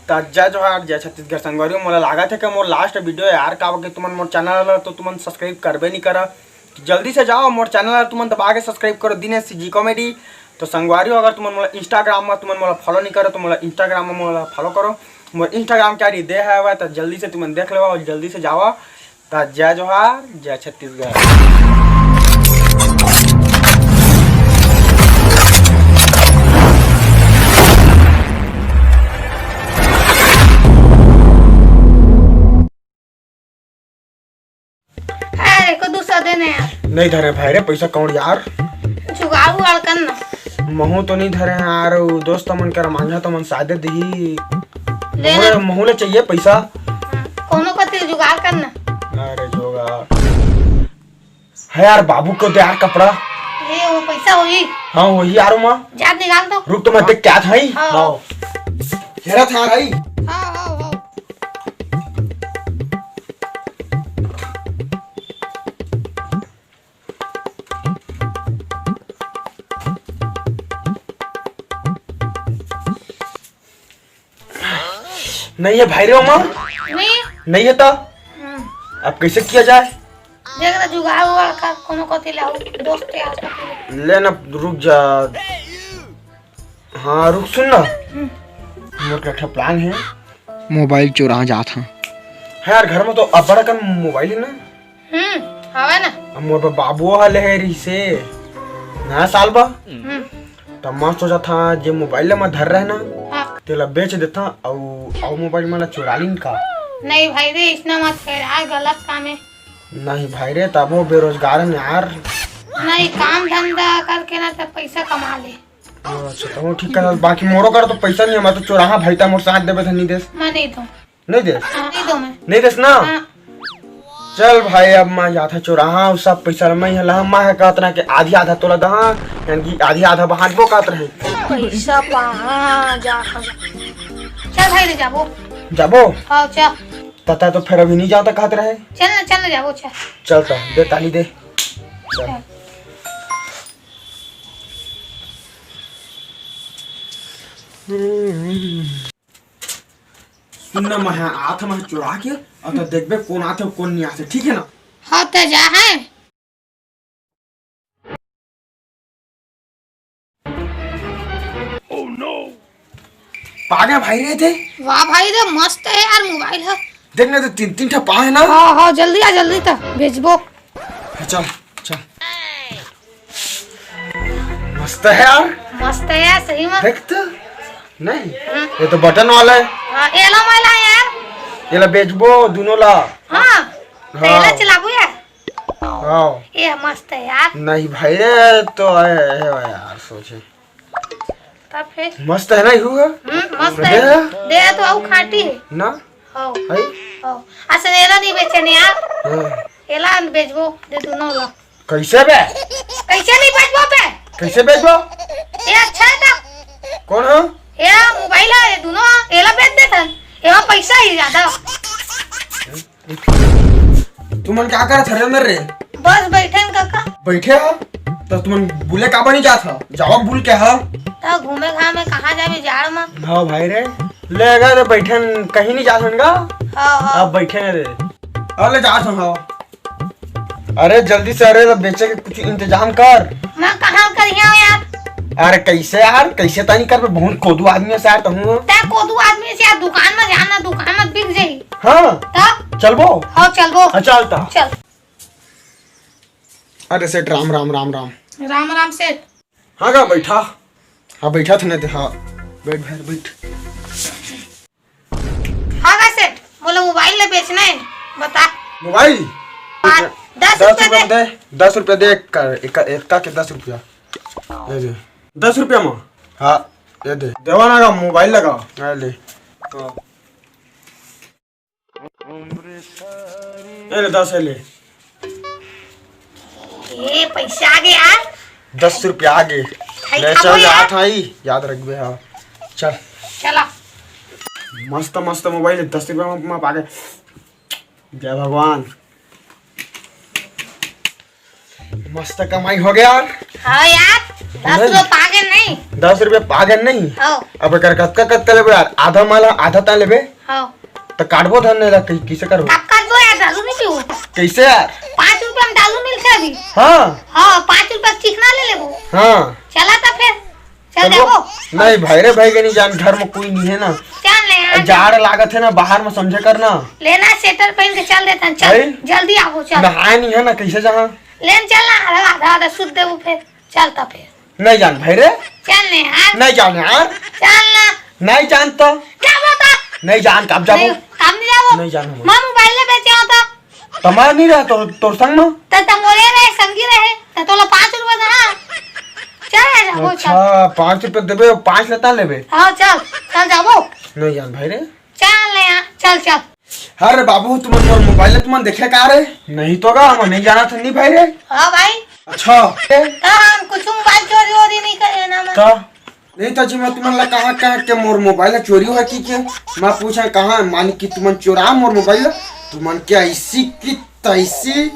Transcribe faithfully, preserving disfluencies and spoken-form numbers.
त जय जोहार, जय छत्तीसगढ़ संगवारी हो। मोला लागत हे कि मोर last video हे यार, काबर कि तुमन मोर channel ला तो तुमन subscribe करबे नहीं करा। तो जल्दी से जाओ मोर channel ला तुमन दबा के subscribe करो, दिनेश CG comedy। तो संगवारी हो, अगर तुमन मोला Instagram में तुमन मोला follow नहीं करो तो मोला Instagram में मोला follow करो। मोर Instagram के ID दे हवय, तो जल्दी से तुमन देख लेवा और जल्दी से जावा। त जय जोहार, जय छत्तीसगढ़। अरे, को दूसरा देने यार। नहीं धरे भाई रे, पैसा कौड़ी यार। जुगाड़ उगाड़ कर ना। महू तो नहीं धरे हैं यार, उ दोस्त मन कर मांझा तो मन सादे दिही। ले ना। महू ले चाहिए पैसा। हाँ, कोनो कति जुगाड़ कर ना। अरे जोगा। है यार, बाबू को दे यार कपड़ा। ए, वो पैसा होई। हाँ, वही यार, माँ। जा निकाल दो। रुक तो मैं देख क्या था ही। हाँ। हाँ। घेरा था भाई। हाँ, हाँ, हाँ। नहीं है भाई रे, माँ। नहीं। नहीं है तो? हम्म। अब कैसे किया जाए? देख ना, जुगाड़ उगाड़ कर कोनो कति ले आओ, दोस्त यार सब ले। ले ना, रुक जा। हाँ, रुक, सुन ना। हम्म। मोर के एक ठो plan हे। मोबाइल चोरा जात हाँ। हाँ यार, घर में तो अब्बड़ अकन मोबाइल हे ना। हम्म, हवय ना। अब मोर बाबू ह ले हे रहिसे। नया साल बा। हम्म। त मैं सोचत हा, जे मोबाइल ला मैं धर रहे ना, हाँ। तेला बेच देता, अउ, अउ मोबाइल मन ला चुरा लीन का? नहीं भाई रे, इसना मत कर यार, गलत काम है। नहीं भाई रे, तब वो बेरोजगार है यार। नहीं, काम धंधा करके ना तो पैसा कमा ले। अच्छा, तो वो ठीक है, बाकी मोरो कर तो पैसा नहीं है, मैं तो चोराहा भाई, ता मोर साथ देवे था, नहीं देस। मैं नहीं दूँ। नहीं देस? हाँ, नहीं दूँ मैं। नहीं देस ना? हाँ। चल भाई, अब मैं जाथा चोराहा, उ सब पैसा मैं ही लहा, मैं है कहत ना कि आधी आधा तोला दहा, यानी कि आधी आधा बांटबो कहत रहे। पैसा पहा जा। चल भाई, ले जाबो। जाबो? हाँ, चल। तता तो फिर अभी नहीं जाता कहत रहे। चल ना, चल ना, जाबो, चल। चल तो, दे ताली दे। चल। चल। सुन ना, मैं आत हँव, मैं चोरा के, अउ त देखबे कोन आथे, कोन नहीं आथे, ठीक है ना? हाँ, त जा है। पागे भाई रे थे। वाह भाई रे, मस्त है यार मोबाइल है। देख ना, तो तीन, तीन ठा पा है ना? हाँ, हाँ, जल्दी आ, जल्दी त बेचबो। हाँ, चल, चल। मस्त है यार। मस्त है यार, सही में। देख तो। नहीं, हाँ। ये तो बटन वाला है। हाँ, एला वाला है यार। एला बेचबो, दोनों ला। हाँ, तो हाँ। एला चलाबो यार। हाँ। ये मस्त है यार। नहीं भाई, ये तो है, है यार, सोचे। तब फिर? मस्त है ना, यू है? हम्म, मस्त दे है। है? दे है तो आऊ खाटी है। ना? हो। है? हो। असन एला नहीं बेचे नहीं यार। हाँ। एला न बेचबो, दे दोनों ला। कैसे बे? कैसे नहीं बेचबो बे? कैसे बेचबो? ये अच्छा है तो। कौन हो? ये मोबाइल है, ये दोनों, एला बेच देथन। ये पैसा ही ज्यादा। तुमन क्या करत हरे अंदर रे? बस बैठे हैं काका। बैठे हो? तो तुमन बुले काबर नहीं जात हो? जाओ बुल के हो। तो घूमे घामे कहाँ जाबे जाड़ में? हाँ भाई रे, ले गए तो बैठे हैं, कहीं नहीं जात हन गा। हाँ, हाँ। अब बैठे हैं रे। अरे जात हन, हाँ। अरे जल्दी से, अरे तो बेचे के कुछ इंतजाम कर। मैं कहाँ करिया हूँ यार? अरे कैसे यार, कैसे तनी करबे? बहुत कोदू आदमी से यार, तहूँ। तै कोदू आदमी से यार, दुकान में जाना, दुकान में बिक जाई। हाँ। तब? चलबो? हाँ, चलबो। हाँ, चल ता। चल। अरे सेठ, राम, राम, राम, राम। राम, राम सेठ। हाँ, का बैठा? हाँ, बैठा था ना ते, हाँ। बैठ, बैठ, बैठ। हाँ, का सेठ? मोला मोबाइल ले बेचना है, बता। मोबाइल? हाँ, दस दस रुपया रुपया दे। दे, दस रुपया दे, एक का, एक का, एक का के दस रुपया। ये दे। दस रुपया में? हाँ, ये दे। देवा ना का मोबाइल लगा। हाँ, ले। हाँ। ए ले, दस है ले। ए, पैसा आ गया यार। दस रुपया आ गए। भाई, ले, खाबो चल, यार। याद आई, याद रखबे, हाँ। चल। चला। मस्त, मस्त मोबाइल है, दस रुपया में, में पा गए। जय भगवान। मस्त कमाई हो गया यार। हाँ यार। दस रुपया पागे नहीं। दस रुपया पागे नहीं। हाँ। अब एकर कतका कतका लेबे यार? आधा माला आधा ता लेबे। हाँ। त काटबो धन नहीं ला, कइ-, कइसे करबो? कब काटबो यार, दारू नहीं पीबो। कइसे यार? पाँच रुपया में दारू मिलथे अभी। हाँ। हाँ, पाँच रुपया चिकना ले लेबो। हाँ। चला त फिर। चल चलो। जाबो। नहीं भाई रे भाई के नहीं जान, घर में कोई नहीं है ना। चल ले यार। जाड़ लागत है ना, बाहर में समझे कर ना। लेना स्वेटर पहन के चल देता, चल। भाई? जल्दी आबो, चल। नहाए नहीं है ना, कइसे जहाँ? लेन चल ना, आधा आधा सुत देबो फिर। चल त फिर। नहीं जान भाई रे। चल ने यार। नहीं जान यार। चल ना। नहीं जान तो। क्या होता? नहीं जान, कब जाबो? नहीं, कब नहीं जाबो? नहीं जान हम। माँ मोबाइल ले बेचे होता। तमार नहीं रहे तो तोर संग में? त तमोरे रहे, संगी रहे, त तोला पाँच रुपया देना। चल ना जाबो, चल। अच्छा, पाँच रुपया देबे, पाँच लेता लेबे। हाँ, चल, चल जाबो। नहीं जान भाई रे। चल ना यार, चल, चल। अरे बाबू, तुमन मोर मोबाइल तुमन देखे का रे? नहीं तो का, हम नहीं जाना था नहीं भाई रे। हाँ भाई। अच्छा। त हम कुछ मोबाइल चोरी वोरी नहीं करे ना मैं। तो नहीं तो जी, मैं तुमन ला कहाँ कहाँ के मोर मोबाइल चोरी हुआ की के? मैं पूछा कहाँ, मानी कि तुमन चोरा मोर मोबाइल, तुमन के ऐसी की तैसी।